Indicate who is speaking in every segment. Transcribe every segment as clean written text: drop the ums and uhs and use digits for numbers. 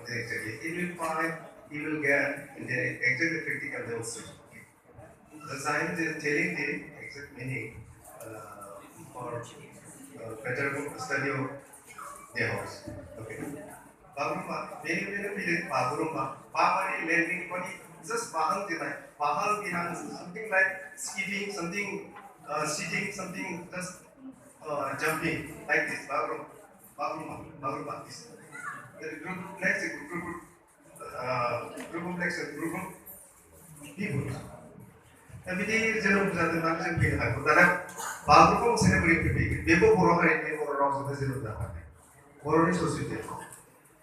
Speaker 1: exactly. He will find, he will get the exactly critical dosage. The science is telling the exact meaning for better study of the house. Okay. Bagrumba, many people Bagrumba, Bamari landing body, just Bahang Dinai, Bahang Dinang, something like skipping, something sitting, something just jumping like this. Bagrumba, this. The group next group next group people. बिदि जोनोम जादोंब्ला जों फैनो हागौ दाना बागुरुम्बा मोसानाया बोरै फैयो बेबो बर' हारिनि बर' रावजोंनो जोनोम जाखानाय बर'नि संस्कृति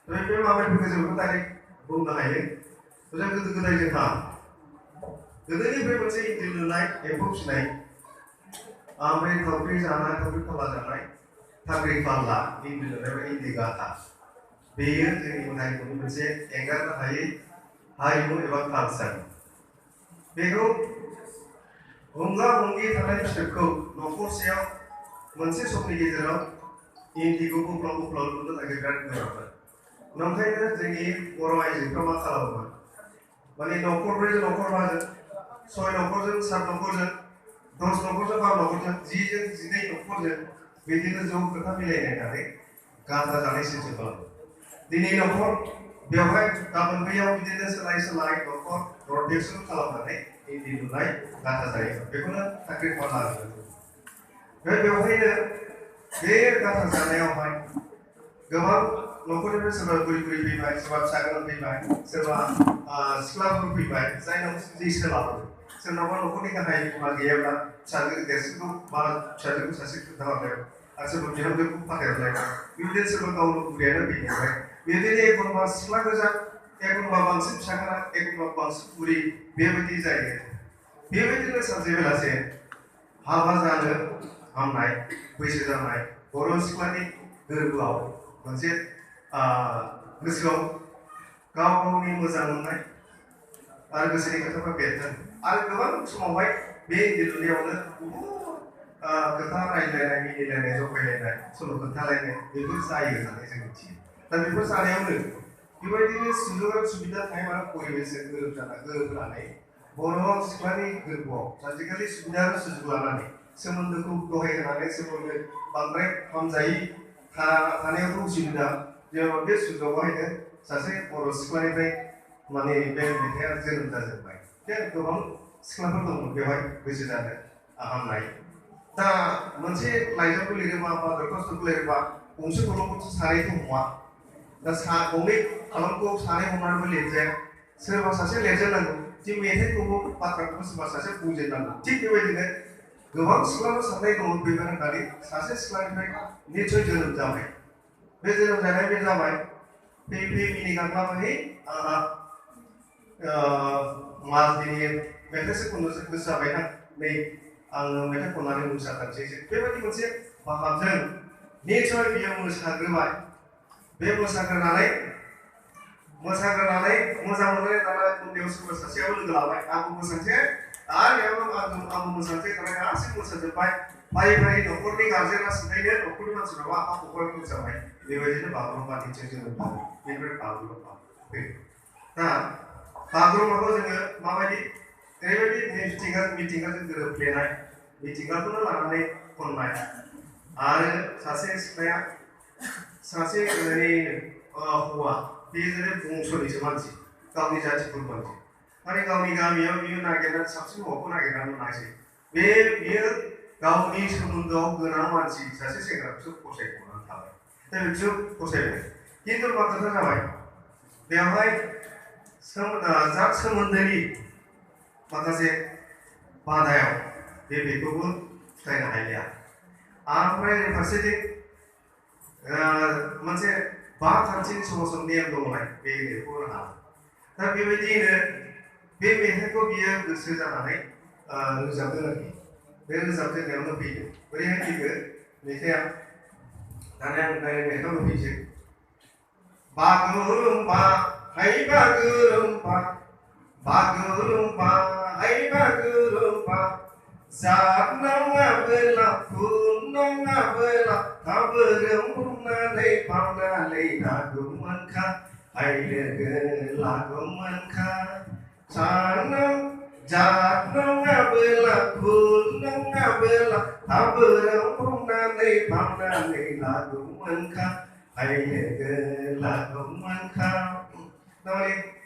Speaker 1: बे माबायदि जों डाइरेक्ट बुंनो हायो जों गोदो गोदाय जोंहा गोदोनिफ्राय मोनसे इन्दि लुनाय एम्फौ फिसिनाय ओमफ्राय थावख्रि जानाय थावख्रि फाला जानाय थाख्रि फाला इन्दि लुनाय बा इन्दि गाथा बेयो जोंनि हारिमुनि मोनसे एंगारनो हायै हारिमु एबा कालचार बेखौ हंगा हंगि थानाय फिथोबखौ न'खरसेयाव मोनसे समनि गेजेराव इन्दिखौ बुफ्लाव बुफ्लाव लुनो थाखाय बिराद गोब्राबमोन नंखायनो जोंनि बर' आइजोफ्रा मा खालामोमोन माने न'खरब्रैजों न'खरबाजों 6 न'खरजों 7 न'खरजों 10 न'खरजों 5 न'खरजों 10 जों 12 न'खरजों बिदिनो ज' खोथा मिलायलायनानै गाथा जानाय सिस्टेम खालामो दिनै न'खर बेवहाय गाबोन बैयाव बिदिनो सोलाय सोलाय न'खर रटेसन खालामनानै इन्दि लुनाय गाथा जायो बेखौनो थाख्रि फाला होनो बेवहायनो बे गाथा जानायावहाय गोबां न'खरनिफ्राय सोरबा बुरि बुरि फैबाय सोरबा फिसा गोनां फैबाय सोरबा सिख्लाफोर फैबाय जायनाव जि सोलाबो सोरनावबा न'खरनि गाहाय बिमा गैयाब्ला फिसाजो देरसिनखौ बा फिसाजोखौ सासे खोन्थाहरबाय आरो सोरबा बिहामजोखौ फाथायहरलाय बिदिनो सोरबा गावनो बुरियानो फैबाय बिदिनो एखनबा सिख्ला गोजा एखनबा बांसिन फिसा गोनां एखनबा बांसिन बुरि बेबायदि जायो बेबायदिनो सानसे बेलासे हाबा जानो हामनाय बैसो जानाय बर' सिख्लानि गोरबोआव मोनसे गोसोआव गाव गावनि मोजां मोननाय आरो गोसोनि खोथाफ्रा बेरदों आरो गोबां समावहाय बे इन्दि लुनायावनो खोथा रायज्लायनाय मिनिलायनाय जंखायलायनाय सल' खोन्थालायनाय बेफोर जायो होननानै जों मिथियो दा बेफोर जानायावनो बेबायदिनो सुजुग सुबिदा टाइम आरो परिबेसजों गोरोबनानै बर' सिख्लानि गोरबोआव सानसेखालि सुबिदा आरो सुजुग लानानै सोमोन्दोखौ दहाय होनानै सोमोन्दो बांद्राय हामजायै थानायावथ' उसुबिदा जेनेबा बे सुजुगावहायनो सासे बर' सिख्लानिफ्राय माने बे मेथाइआ जोनोम जाजोब्बाय बे गोबां सिख्लाफोर दंमोन बेवहाय बैसो जानो हामनाय दा मोनसे लाइजामखौ लिरोबा बा दरखास्तखौ लिरोबा गंसे कलमखौ सानैथ' हमा दा गंनै कलमखौ सानै हमनानैबो लिरजाया सोरबा सासे लिरजेननांगौ जे मेथाइखौबो बाथ्राखौबो सोरबा सासे बुंजेननांगौ थिग बेबायदिनो गोबां सिख्लाफोर साननाय दङ बेफोर होननानै सासे सिख्लानिफ्राय निस्सय जोनोम जाबाय बे जोनोम जानाय बे जाबाय फैयै फैयै मिनिगांलाबाहै आंहा मासनि मेथाइसो खननोसो गोसो जाबायना नै आङो मेथाइ खननानै मोसाथारसै बेबायदि मोनसे भाबजों निस्सय बियो मोसाग्रोबाय बे मोसाग्रोनानै मोजां मोननानै दाना उन्दैयाव सोरबा सासेयाव लोगो लाबाय आंबो मोसानोसै आरो बेयावनो आंबो मोसानोसै दाना गासैबो मोसाजोब्बाय फारि फारि न'खरनि गारजेना सिन्थायनो न'खरनि मानसिफ्राबो आफा फख्राबो मोसाबाय बेबायदिनो बागुरुम्बा दिन्थियो जोङो बेनिफ्राय बागुरुम्बा दा बागुरुम्बाखौ जोङो माबायदि ओरैबायदि मिथिंगाजों गोरोबफ्लेनाय मिथिंगाखौनो लानानै खननाय आरो सासे सिख्लाया सासे हौवा बे जेरै बंस'निसो मानसि गावनि जाथिफोर मानसि माने गावनि गामियाव बियो नागिरनानै साबसिन हौवाखौ नागिरनानै मोनासै बियो गावनि सोमोन्दोआव गोनां मानसि सासे सेंग्राखौसो फसायख'नानै थाबाय दा बिसोर फसायबाय खिन्थु मा खोथा जाबाय बेवहाय जात सोमोन्दोनि माखासे बादायाव बेखौबो फिथायनो हालिया ओमफ्राय फारसेथिं मोनसे बा खान्थिनि समाजाव नेम दंलाय बेखौ हाला दा बेबायदियैनो बे मेथाइखौ बियो गोसो जानानै रोजाबदों आरोखि बे रोजाबजेननायावनो फैदों बोरैहाय फैखो मेथाइआ दानिया आं मेथाइआव फैसै बागुरुम्बा हाय बागुरुम्बा बागुरुम्बा हाय बागुरुम्बा जात नङाबोला खुन नङाबोला बागुरुम्बानै बावनानै नागुमोनखा ai lege lagu manka sanam jatno ngabela kul ngabela taberang purnane pamnane lagu manka ai lege lagu manka nói